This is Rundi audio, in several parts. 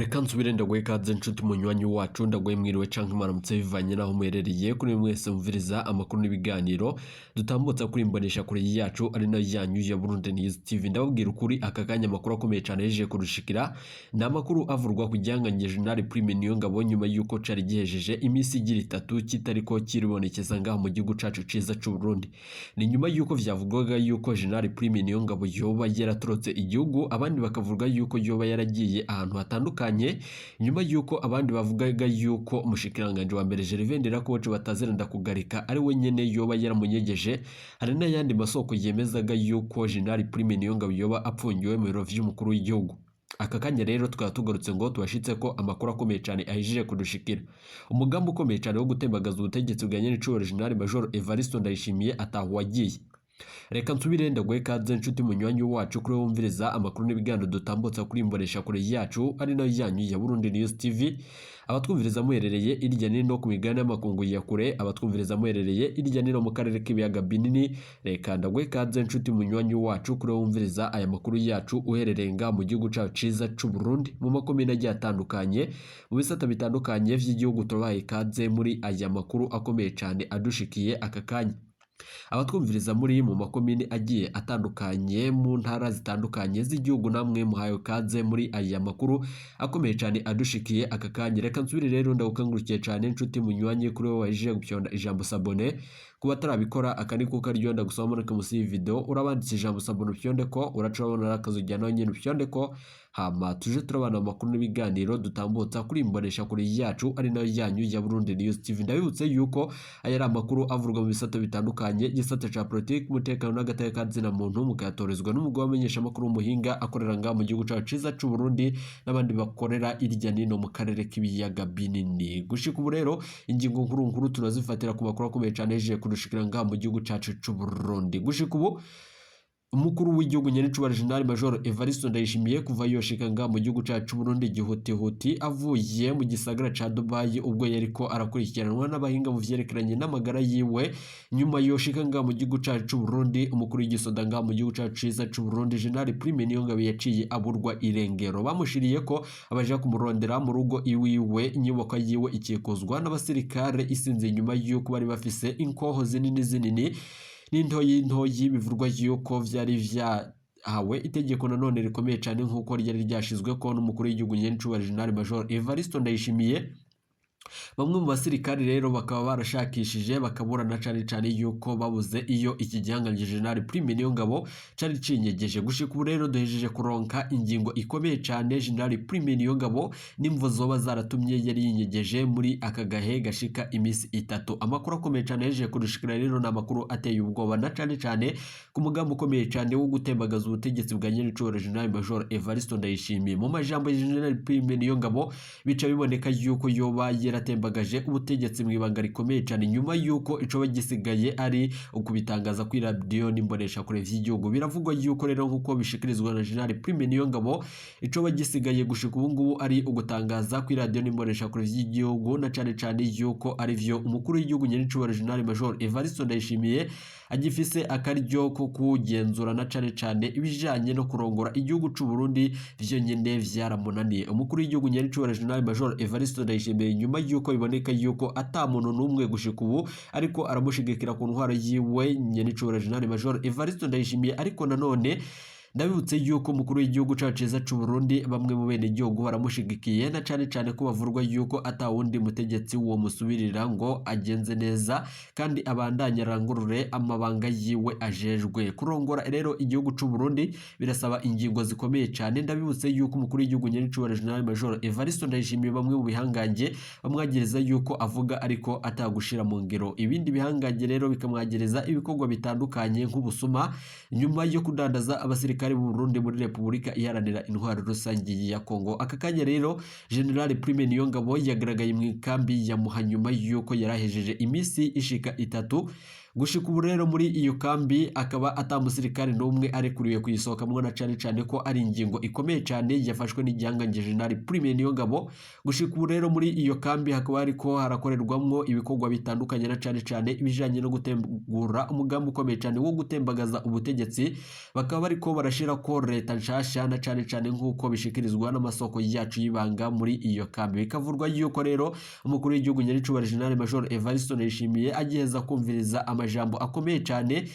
Reka nsubire ndaguhe ikaze nshuti munywanyi wacu, ndaguhe mwiriwe canke mwaramutse bivanye naho muherereye. Kuri mwese mumviriza amakuru n'ibiganiro dutambutsa kuri imbonesha kure yacu ari nayo yanyu ya Burundi News TV, ndababwira ukuri aka kanya amakuru akomeye cane yejeje kurushikira. Ni amakuru avurwa ku gihanganye General Prime Niyongabo nyuma yuko cari gihejeje iminsi igira itatu kitariko kiribonekeza ngaha mu gihugu cacu ciza c'u Burundi. Ni nyuma yuko vyavugwaga yuko General Prime Niyongabo yoba yaratorotse igihugu, abandi bakavuga yuko yoba yaragiye ahantu hatandukanye, nyuma yuko abandi bavugaga yuko umushikiranganji wa mbere Gervais Ndirakobuca bataziranda kugarika ari we nyene yoba yaramunyegeje. Hari n'ayandi masoko yemezaga yuko General Prime Niyongabo yoba apfungiwe mu biro vy'umukuru w'igihugu. Aka kanya rero tukaba tugarutse ngo tubashitse ko amakuru akomeye cyane ahejeje kudushikira. Umugambi ukomeye cyane wo gutembagaza ubutegetsi bwa nyenicubahiro General Major Evariste Ndayishimiye ataho wagiye. Reka nsubire ndaguhe ikaze nshuti munywanyi wacu kuri wumviriza amakuru n'ibiganiro dutambutsa kuri imbonesha kure yacu ari nayo yanyu ya Burundi News TV. Abatwumviriza muherereye irya nino ku migabane y'amakungu ya kure, abatwumviriza muherereye irya nino mu karere k'ibiyaga binini, reka ndaguhe ikaze nshuti munywanyi wacu kuri wumviriza aya makuru yacu uherereye ngaha mu gihugu cacu ciza c'u Burundi, mu makomine agiye atandukanye, mu bisata bitandukanye vy'igihugu. Turabahaye ikaze muri aya makuru akomeye cane adushikiye aka kanya. Abatwumviriza muri mu makomine agiye atandukanye, mu ntara zitandukanye z'igihugu, namwe muhaye kaze muri aya makuru akomeye cyane adushikiye aka kanya. Reka nsubire rero ndagukangurukiye cyane nshuti munywanyi kuri wowe wahejije gupyonda ijambo s'abonner. Kuba atarabikora, aka ni kuko aryo ndagusaba muri munsi y'iyi video urabanditse ijambo s'abonner, upyonde ko uraca urabona akazu nawe nyine upyonde ko, hama tuje turabana amakuru n'ibiganiro dutambutsa kuri imbonesha kure yacu ari nayo yanyu ya Burundi News TV. Ndabibutse yuko aya ari amakuru avurwa mu bisata bitandukanye, igisata ca politiki, umutekano n'agateka ka muntu, mukayatorezwa n'umugwi w'abamenyesha amakuru w'umuhinga akorera ngaha mu gihugu cacu ciza c'u Burundi n'abandi bakorera irya nino mu karere k'ibiyaga binini. Gushika ubu rero ingingo nkuru nkuru turazifatira ku makuru akomeye cane yejeje kudushikira ngaha mu gihugu cacu c'u Burundi. Gushika ubu umukuru w'igihugu nyenicubahiro General Major Evariste Ndayishimiye, kuva yoshika ngaha mu gihugu cacu Burundi gihutihuti avuye mu gisagara ca Dubai ubwo yariko arakurikiranwa n'abahinga mu vyerekeranye n'amagara yiwe, nyuma yoshika ngaha mu gihugu cacu Burundi, umukuru w'igisoda ngaha mu gihugu cacu ciza c'u Burundi General Prime Niyongabo yaciye aburwa irengero. Bamushiriye ko abaja kumurondera mu rugo iwiwe, inyubako yiwe ikikozwa n'abasirikare isinze nyuma yuko bari bafise inkoho zinini zinini n'intoyi ntoyi, bivurwa yuko vyari vyahawe itegeko nanone rikomeye cyane nk'uko ryari ryashizwe ko n'umukuru w'igihugu nyenicubahiro General Major Evariste Ndayishimiye. Bamwe mu basirikare rero bakaba barashakishije bakaburana, cane cane yuko babuze iyo iki gihangange General Prime Niyongabo cari cinyegeje. Gushika ubu rero duhejeje kuronka ingingo ikomeye cane, General Prime Niyongabo n'imvo zoba zaratumye yari yinyegeje muri aka gahe gashika iminsi itatu. Amakuru akomeye cane yahejeje kudushikira rero ni amakuru ateye ubwoba, na cane cane ku mugambi ukomeye cane wo gutembagaza ubutegetsi bwa nyenicubahiro General Major Evariste Ndayishimiye. Mu majambo ya General Prime Niyongabo bica biboneka yuko yoba yaratembagaje ubutegetsi mu ibanga rikomeye cyane, nyuma yuko icoba gisigaye ari ukubitangaza kuri radiyo n'imbonesha kure vy'igihugu. Biravugwa yuko rero, nk'uko bishikirizwa na General Prime Niyongabo, icoba gisigaye gushika ubu ngubu ari ugutangaza kuri radiyo n'imbonesha kure vy'igihugu, na cane cane yuko ari vyo umukuru w'igihugu nyenicubahiro General Major Evariste Ndayishimiye agifise akaryo ko kugenzura, na cane cane ibijanye no kurongora igihugu c'u Burundi vyo nyene vyaramunaniye. Umukuru w'igihugu nyenicubahiro General Major Evariste Ndayishimiye, nyuma yuko biboneka yuko ata muntu n'umwe gushika ubu ariko aramushigikira ku ntwaro yiwe nyenicubahiro General Major Evariste Ndayishimiye, ariko nanone ndabibutse yuko umukuru w'igihugu cacu ciza c'u Burundi bamwe mu bene gihugu baramushigikiye, na cane cane ko bavurwa yuko ata wundi mutegetsi wo musubirira ngo agenze neza kandi abandanye arangurure amabanga yiwe ajejwe. Kurongora rero igihugu c'u Burundi birasaba ingingo zikomeye cane. Ndabibutse yuko umukuru w'igihugu nyenicubahiro General Major Evariste Ndayishimiye bamwe mu bihangange bamwagereza yuko avuga ariko atagushira mu ngiro, ibindi bihangange rero bikamwagereza ibikorwa bitandukanye nk'ubusuma nyuma yo kudandaza abasirikare b'u Burundi muri Repubulika Iharanira Intwaro Rusange ya Kongo. Aka kanya rero General Prime Niyongabo yagaragaye mu ikambi ya Muha nyuma yuko yarahejeje iminsi ishika itatu Gushika ubu rero muri iyo kambi akaba ata musirikare n'umwe arekuriwe kuyisohokamwo, na cane cane ko ari ingingo ikomeye cane yafashwe n'igihangange General Prime Niyongabo. Gushika ubu rero muri iyo kambi hakaba hariko harakorerwamwo ibikorwa bitandukanye, na cane cane ibijanye no gutegura umugambi ukomeye cane wo gutembagaza ubutegetsi. Bakaba bariko barashira ko leta nshasha, na cane cane nk'uko bishikirizwa n'amasoko yacu y'ibanga muri iyo kambi. Bikavurwa yuko rero umukuru w'igihugu nyaricubahiro General Major Evariste Ndayishimiye agiheza kumviriza amajambo akomeye cane,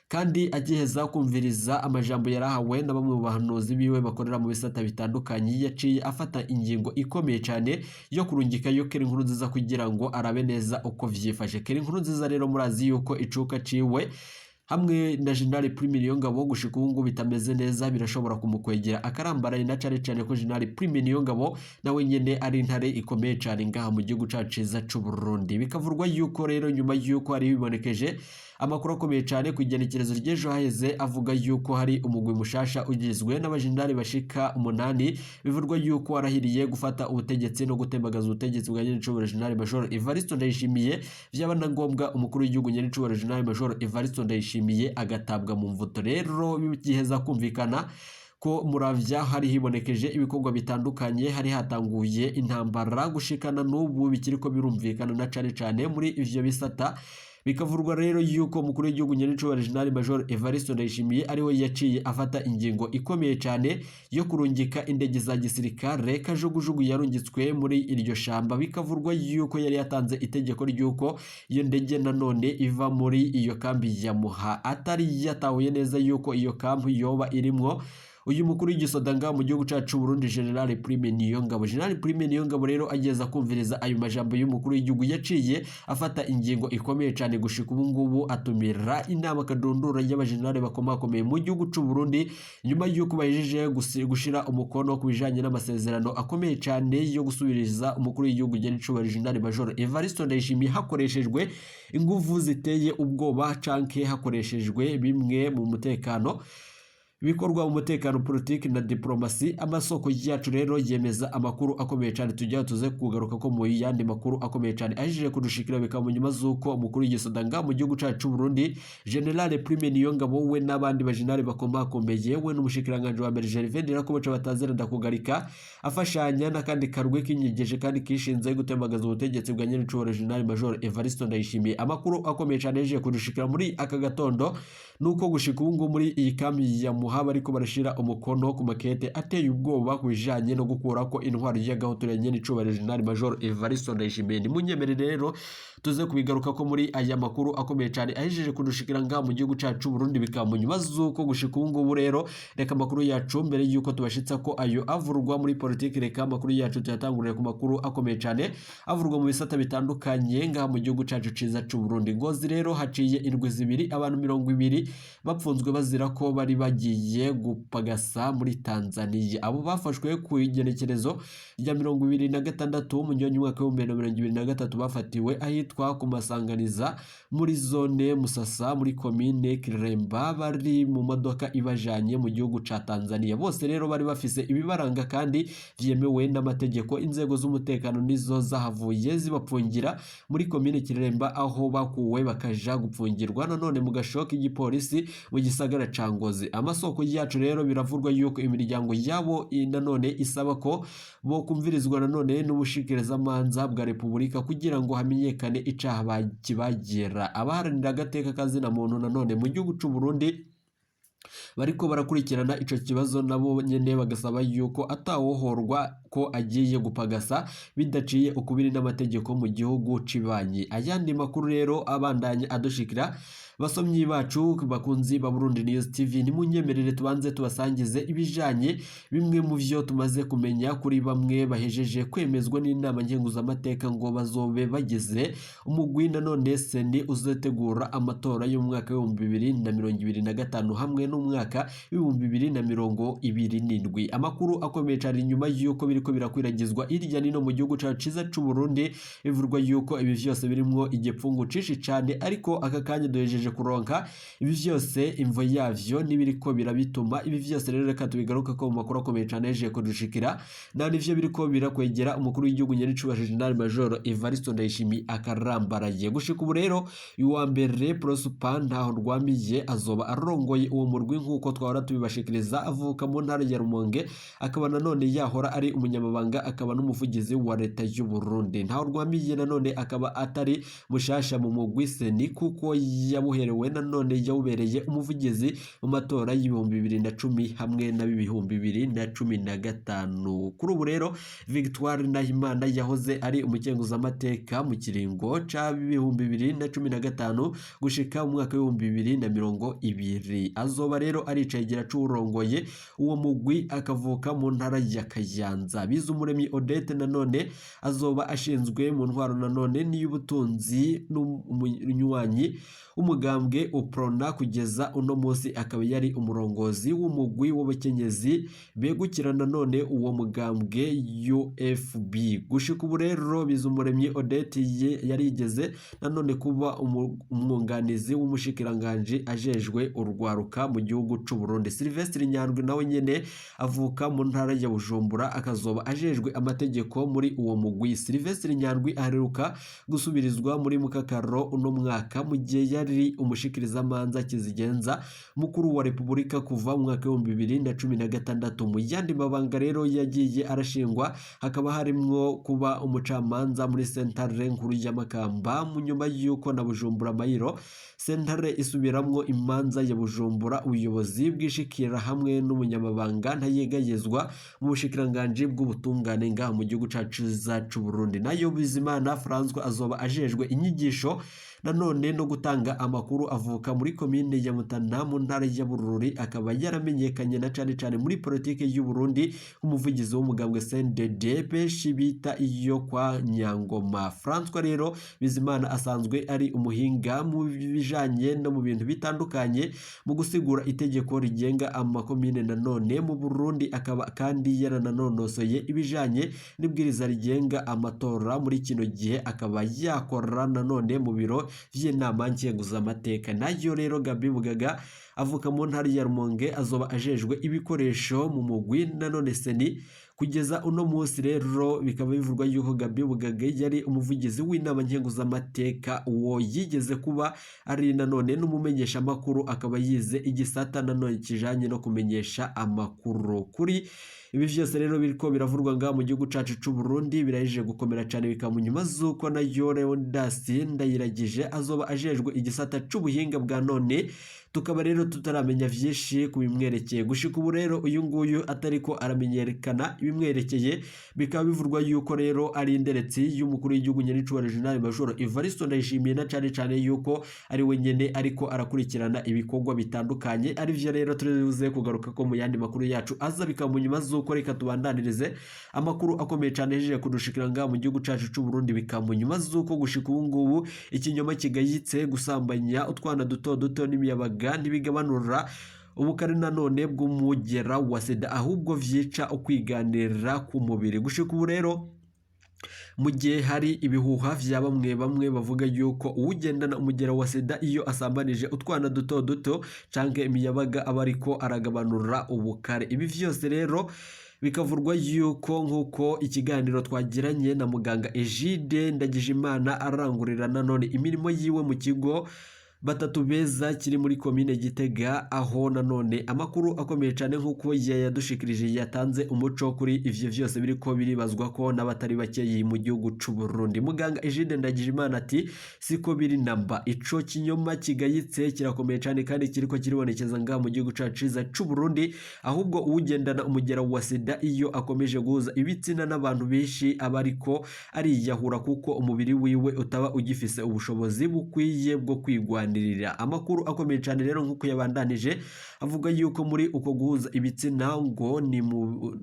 kandi agiheza kumviriza amajambo yarahawe na bamwe mu bahanuzi biwe bakorera mu bisata bitandukanye, yaciye afata ingingo ikomeye cyane yo kurungikayo Keri Nkurunziza kugira ngo arabe neza uko vyifashe. Keri Nkurunziza rero murazi yuko icuka ciwe hamwe na General Prime Niyongabo gushika ubu ngubu bitameze neza, birashobora kumukwegera akarambaraye, na cane cane ko General Prime Niyongabo nawe nyene ari intare ikomeye cane ngaha mu gihugu cacu ciza c'u Burundi. Bikavurwa yuko rero nyuma yuko hari bibonekeje amakuru akomeye cane ku igenekerezo ry'ejo haheze avuga yuko hari umugwi mushasha ugizwe n'abajenerali bashika 8, bivurwa yuko warahiriye gufata ubutegetsi no gutembagaza ubutegetsi bwa nyenicubahiro General Major Evariste Ndayishimiye, vyaba na ngombwa umukuru w'igihugu nyenicubahiro General Major Evariste Ndayishimiye agatabwa mu mvuto. Rero bigiheza kumvikana ko muravya hari hibonekeje ibikorwa bitandukanye, hari hatanguye intambara gushikana n'ubu bikiriko birumvikana, na cane cane muri ivyo bisata. Bikavurwa rero yuko umukuru w'igihugu nyenicubahiro General Major Evariste Ndayishimiye ariwe yaciye afata ingingo ikomeye cyane yo kurungika indege za gisirikare kajugujugu yarungitswe muri iryo shamba. Bikavurwa yuko yari yatanze itegeko ry'uko iyo ndege nanone iva muri iyo kambi ya Muha, atari yatahuye neza yuko iyo kambi yoba irimwo uyu mukuru w'igisoda ngaha mu gihugu cacu Burundi General Prime Niyongabo. General Prime Niyongabo rero ageza kumviriza ayo majambo y'umukuru w'igihugu, yaciye afata ingingo ikomeye cyane. Gushika ubu ngubu atumira inama kadundura y'abajenerali bakomakomeye mu gihugu c'u Burundi, nyuma y'uko bahejeje gushira umukono ku bijanye n'amasezerano akomeye cyane yo gusubiriza umukuru w'igihugu General Major Evariste Ndayishimiye hakoreshejwe inguvu ziteye ubwoba canke hakoreshejwe bimwe mu mutekano bikorwa mu mutekano, politiki na diplomasi. Amasoko yacu rero yemeza amakuru akomeye cyane tujya tuze kugaruka ko mu yandi makuru akomeye cyane ahejeje kudushikira. Bikaba mu nyuma z'uko umukuru w'igisoda ngaha mu gihugu cacu c'u Burundi General Prime Niyongabo we n'abandi bajenerali bakomakomeye, we n'umushikiranganje wa mbere Gervais Ndirakobuca batazira ndakugarika, afashanya n'akandi karwe kinyegeje kandi kishinze gutembagaza ubutegetsi bwa nyenicubahiro General Major Evariste Ndayishimiye. Amakuru akomeye cyane ahejeje kudushikira muri aka gatondo nuko gushika ubu ngubu muri iyi kambi ya Muha bariko barashira umukono ku makete ateye ubwoba ku bijanye no gukura ko intwaro y'agahotora nyenicubahiro General Major Evariste Ndayishimiye. Nimunyemere rero tuze kubigaruka ko muri aya makuru akomeye cyane ahejeje kudushikira ngaha mu gihugu cacu Burundi. Bikaba mu nyuma z'uko gushika ubu ngubu rero, reka amakuru yacu mbere y'uko tubashitsa ko ayo avurwa muri politiki, reka amakuru yacu tuyatangurire ku makuru akomeye cyane avurwa mu bisata bitandukanye ngaha mu gihugu cacu ciza c'u Burundi. Ngozi rero haciye indwi 2 abantu 20 bapfunzwe bazira ko bari bagiye gupagasa muri Tanzania. Abo bafashwe ku igenekerezo rya 26 Munyonyi umwaka w'2023, bafatiwe ahitwa ku Masanganiza muri zone Musasa muri komine Kiremba, bari mu modoka ibajanye mu gihugu ca Tanzania. Bose rero bari bafise ibibaranga kandi vyemewe n'amategeko. Inzego z'umutekano nizo zahavuye zibapfungira muri komine Kiremba, aho bakuwe bakaja gupfungirwa nanone mu gasho k'igipolisi mu gisagara ca Ngozi. Amasoko yacu rero biravurwa yuko imiryango yabo nanone isaba ko bo kumvirizwa nanone n'ubushikirizamanza bwa Repubulika kugira ngo hamenyekane icaha kibagera. Abaharanira agateka kazina muntu nanone mu gihugu c'u Burundi bariko barakurikirana ico kibazo, nabo nyene bagasaba yuko atawohorwa ko agiye gupagasa bidaciye ukubiri n'amategeko mu gihugu cibanyi. Ayandi makuru rero abandanye adushikira, basomyi bacu bakunzi ba Burundi News TV, nimunyemerere tubanze tubasangize ibijanye bimwe mu vyo tumaze kumenya kuri bamwe bahejeje kwemezwa n'inama nkenguzamateka ngo bazobe bagize umugwi nanone seni uzotegura amatora y'umwaka w'2025 hamwe n'umwaka w'2027. Amakuru akomeye cyane nyuma y'uko biriko birakwiragizwa hirya nino mu gihugu cacu ciza c'u Burundi, bivurwa yuko ibi vyose birimwo igipfungu cinshi cane, ariko aka kanya duhejeje kuronka. Ibi vyose imvo yavyo nibiriko birabituma. Ibi vyose rero reka tubigaruke ko mu makuru akomeye cane yaje kudushikira, na nivyo biriko birakwegera umukuru w'igihugu nyenicubahiro General Major Evariste Ndayishimiye akarambaraye. Gushika ubu rero uwa mbere Prosper Ntahorwamiye azoba arongoye uwo murwi nk'uko twahora tubibashikiriza, avuka mu ntara ya Rumonge, akaba nanone yahora ari umunyamabanga akaba n'umuvugizi wa leta y'u Burundi. Ntahorwamiye nanone akaba atari mushasha mu mugwi CENI, kuko yabuherewe nanone yawubereye umuvugizi mu matora y'2010 hamwe na 2015. Kuri ubu rero Victoire Nahimana yahoze ari umukenguzamateka mu kiringo ca 2015 gushika mu mwaka w'2020, azoba rero aricegera c'uwurongoye uwo mugwi, akavuka mu ntara ya Kayanza. Bizumuremyi Odette nanone azoba ashinzwe mu ntwaro nanone n'iy'ubutunzi n'umunywanyi w'umugambwe Uprona, kugeza uno munsi akaba yari umurongozi w'umugwi w'abakenyezi begukira nanone uwo mugambwe UFB. Gushika ubu rero Bizumuremyi Odette yarigeze nanone kuba umwunganizi w'umushikiranganji ajejwe urwaruka mu gihugu c'u Burundi. Sylvestre Nyandwi nawe nyene avuka mu ntara ya Bujumbura, akazoba ajejwe amategeko muri uwo mugwi. Sylvestre Nyandwi aheruka gusubirizwa muri Mukakaro uno mwaka, mu gihe yari umushikirizamanza kizigenza mukuru wa Repubulika kuva mu mwaka w'2016. Mu yandi mabanga rero yagiye arashingwa hakaba harimwo kuba umucamanza muri sentare nkuru ya Makamba, mu nyuma y'uko na Bujumbura Mayiro sentare isubiramwo imanza ya Bujumbura, ubuyobozi bwishikira hamwe n'umunyamabanga ntayegayezwa mu bushikiranganji bw'ubutungane ngaha mu gihugu cacu c'u Burundi. Nayo Bizimana François azoba ajejwe inyigisho nanone no gutanga amakuru, avuka muri komine ya Mutana mu ntara ya Bururi, akaba yaramenyekanye na cane cane muri politike y'u Burundi nk'umuvugizi w'umugambwe CNDD benshi bita iyo kwa Nyangoma. François rero Bizimana asanzwe ari umuhinga mu bijanye no mu bintu bitandukanye mu gusigura itegeko rigenga amakomine nanone mu Burundi, akaba kandi yarananonosoye ibijanye n'ibwiriza rigenga amatora. Muri kino gihe akaba yakora nanone mu biro vy'inama nkenguzamateka. Nayo rero Gabi Bugaga avuka mu ntara ya Rumonge, azoba ajejwe ibikoresho mu mugwi nanone CENI. Kugeza uno munsi rero bikaba bivugwa yuko Gabi Bugaga yari umuvugizi w'inama nkenguzamateka, uwo yigeze kuba ari nanone n'umumenyeshamakuru, akaba yize igisata nanone kijanye no kumenyesha amakuru. Kuri ibi vyose rero biriko biravurwa ngaha mu gihugu cacu c'u Burundi birahije gukomera cane, bikaba mu nyuma z'uko nayo Leonidas Ndayiragije azoba ajejwe igisata c'ubuhinga bwa none, tukaba rero tutaramenya vyinshi kubimwerekeye. Gushika ubu rero uyu nguyu atariko aramenyekana ibimwerekeye, bikaba bivurwa yuko rero ari inderetsi y'umukuru w'igihugu nyenicubahiro General Major Evariste Ndayishimiye, na cane cane yuko ari we nyene ariko arakurikirana ibikorwa bitandukanye, ari vyo rero turibuze kugaruka ko mu yandi makuru yacu aza. Bikaba mu nyuma z'uko reka tubandanirize amakuru akomeye cane hejeje kudushikira ngaha mu gihugu cacu c'u Burundi. Bikaba mu nyuma z'uko gushika ubu ngubu ikinyoma kigayitse gusambanya utwana duto duto n'imiyabaga ntibigabanura ubukare nanone bw'umugera wa sida, ahubwo vyica ukwiganirira ku mubiri. Gushika ubu rero mu gihe hari ibihuha vya bamwe bamwe bavuga yuko uwugendana umugera wa sida iyo asambanije utwana duto duto canke imiyabaga aba ariko aragabanura ubukare. Ibi vyose rero bikavurwa yuko nk'uko ikiganiro twagiranye na muganga Egide Ndagijimana arangurira nanone imirimo yiwe mu kigo Batatu Beza kiri muri komine Gitega, aho nanone amakuru akomeye cyane nk'uko yayadushikirije yatanze umuco kuri ivyo vyose biriko biribazwa ko n'abatari bakeyi mu gihugu c'u Burundi. Muganga Egide Ndagijimana ati siko biri namba, ico kinyoma kigayitse kirakomeye cyane kandi kiriko kiribonekeza ngaha mu gihugu cacu ciza c'u Burundi, ahubwo uwugendana umugera wa sida iyo akomeje guhuza ibitsina n'abantu benshi aba ariko ariyahura, kuko umubiri wiwe utaba ugifise ubushobozi bukwiye bwo kwigwanirira. Amakuru akomeye cyane rero nk'uko yabandanije avuga yuko muri uko guhuza ibitsina ngo ni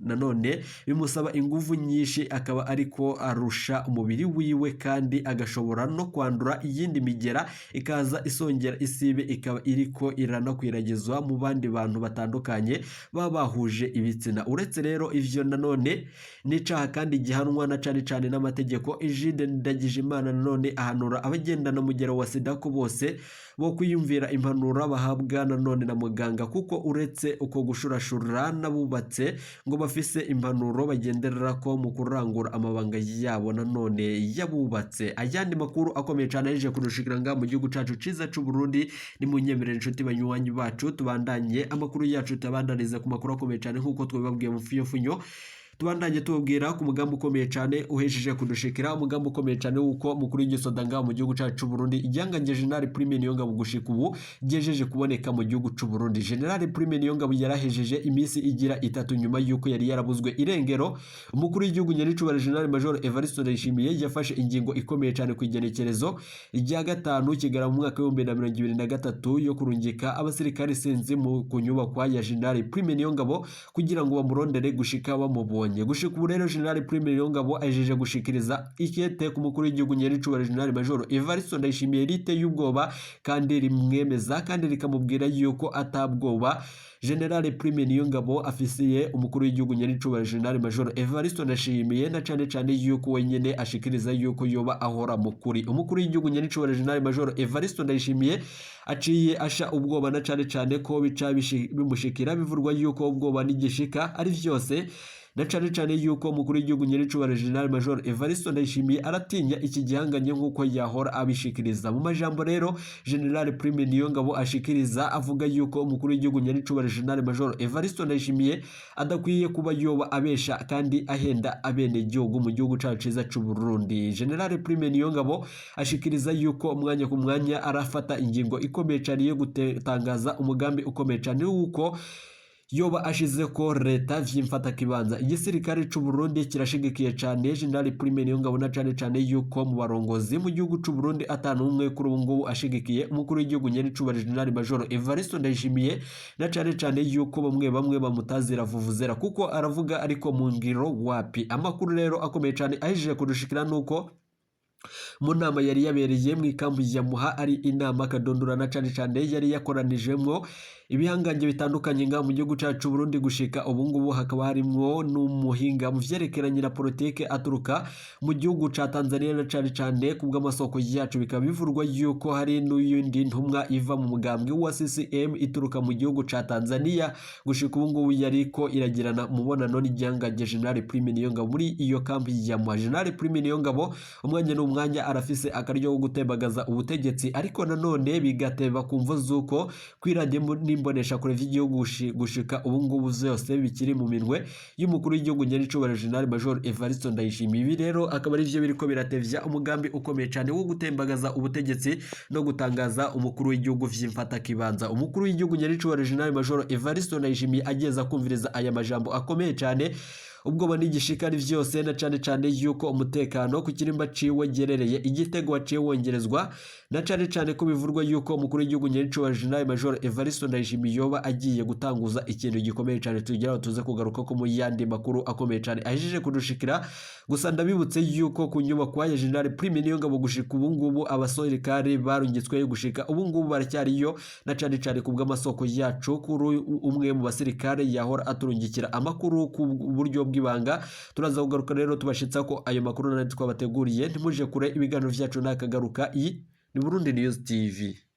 nanone bimusaba ingufu nyinshi, akaba ariko arusha umubiri wiwe kandi agashobora no kwandura iyindi migera ikaza isongera isibe, ikaba iriko iranakwiragizwa mu bandi bantu batandukanye baba bahuje ibitsina. Uretse rero ivyo nanone n'icaha kandi gihanwa na cane cane n'amategeko. Egide Ndagijimana nanone ahanura abagendana umugera wa sida ko bose bo kwiyumvira impanuro bahabwa nanone na muganga, kuko uretse uko gushurashura n'abubatse ngo bafise impanuro bagenderera ko mu kurangura amabanga yabo nanone yabubatse. Ayandi makuru akomeye cyane aje kudushikira nga mu gihugu cacu ciza c'u Burundi, ni munyemerere inshuti banywanyi bacu tubandanye amakuru yacu, tabandaniza ku makuru akomeye cyane nk'uko twabibabwiye mu fiyofunyo. Tubandanye tubabwira ku mugambi ukomeye cyane uhejeje kudushikira, umugambi ukomeye cyane wuko mukuru w'igisoda ngaha mu gihugu cyacu c'u Burundi, igihangange General Prime Niyongabo gushika ubu gejeje kuboneka mu gihugu c'u Burundi. General Prime Niyongabo yarahejeje iminsi igira 3 nyuma yuko yari yarabuzwe irengero. Umukuru w'igihugu nyaricubahiro General Major Evariste Ndayishimiye yafashe ingingo ikomeye cyane ku igenekerezo rya 5 Kigarama mu mwaka w'ibihumbi na mirongo ibiri na gatatu yo kurungika abasirikare sinzi mu kunyubakwa ya General Prime Niyongabo kugira ngo bamurondere gushika bamubonye. Gushika ubu rero General Prime Niyongabo ajeje gushikiriza ikete ku mukuru w'igihugu nyaricubahiro General Major Evariste Ndayishimiye riteye ubwoba kandi rimwemeza kandi rikamubwira yuko atabwoba General Prime Niyongabo afisiye umukuru w'igihugu nyaricubahiro General Major Evariste Ndayishimiye, na cane cane yuko wenyene ashikiriza yuko yoba ahora mukuri. Umukuru w'igihugu nyaricubahiro General Major Evariste Ndayishimiye aciye asha ubwoba na cane cane ko bica bimushikira, bivurwa yuko ubwoba n'igishika ari vyose, na cane cane yuko umukuru w'igihugu nyaricubahiro General Major Evariste Ndayishimiye aratinya iki gihanganye nk'uko yahora abishikiriza. Mu majambo rero General Prime Niyongabo ashikiriza avuga yuko umukuru w'igihugu nyaricubahiro General Major Evariste Ndayishimiye adakwiye kuba yoba abesha kandi ahenda abene gihugu mu gihugu cacu ciza c'u Burundi. General Prime Niyongabo ashikiriza yuko umwanya ku mwanya arafata ingingo ikomeye cane yo gutangaza umugambi ukomeye cane wuko yoba ashize ko leta vyimfata kibanza. Igisirikare c'u Burundi kirashigikiye cane General Prime Niyongabo, na cane cane yuko mu barongozi mu gihugu c'u Burundi atanu umwe kuri ubu ngubu ashigikiye umukuru w'igihugu nyaricubahiro General Major Evariste Ndayishimiye, na cane cane yuko bamwe bamwe bamutazira vuvuzera kuko aravuga ariko mu ngiro wapi. Amakuru rero akomeye cane ahejeje kudushikira nuko mu nama yari yabereye mu ikambi ya Muha, ari inama kadondora na cane cane yari yakoranijemwo ibihangange bitandukanye nga mu gihugu cacu Burundi gushika ubu ngubu, hakaba harimwo n'umuhinga mu vyerekeranye na politike aturuka mu gihugu ca Tanzania, na cane cane ku bw'amasoko yacu bikaba bivurwa yuko hari n'uyundi ntumwa iva mu mugambwe wa CCM ituruka mu gihugu ca Tanzania. Gushika ubu ngubu yariko iragirana umubonano n'igihangange General Prime Niyongabo muri iyo kambi ya Muha. General Prime Niyongabo umwanya n'umwanya arafise akaryo ko gutembagaza ubutegetsi, ariko nanone bigateba ku mvo z'uko kwiradiyo n'imbonesha kure vy'igihugu gushika ubu ngubu vyose bikiri mu minwe y'umukuru w'igihugu nyaricubahiro General Major Evariste Ndayishimiye. Ibi rero akaba ari vyo biriko biratevya umugambi ukomeye cane wo gutembagaza ubutegetsi no gutangaza umukuru w'igihugu vy'imfata kibanza. Umukuru w'igihugu nyaricubahiro General Major Evariste Ndayishimiye ageza kumviriza aya majambo akomeye cane, ubwoba n'igishika ari vyose, na cane cane yuko umutekano ku kirimba ciwe gerereye igitego waciye wongerezwa, na cane cane ko bivurwa yuko umukuru w'igihugu nyaricubahiro General Major Evariste Ndayishimiye yoba agiye gutanguza ikintu gikomeye cane tugira tuze kugaruka ko mu yandi makuru akomeye cane ahejeje kudushikira. Gusa ndabibutse yuko ku nyubakwa ya General Prime Niyongabo gushika ubu ngubu abasirikare barungitswe gushika ubu ngubu baracyariyo, na cane cane ku bw'amasoko yacu kuri umwe mu basirikare yahora aturungikira amakuru ku buryo bw'ibanga. Turaza kugaruka rero tubashitsa ko ayo makuru nari twabateguriye. Ntimuje kure, ibiganiro vyacu nakagaruka. Iyi ni Burundi News TV.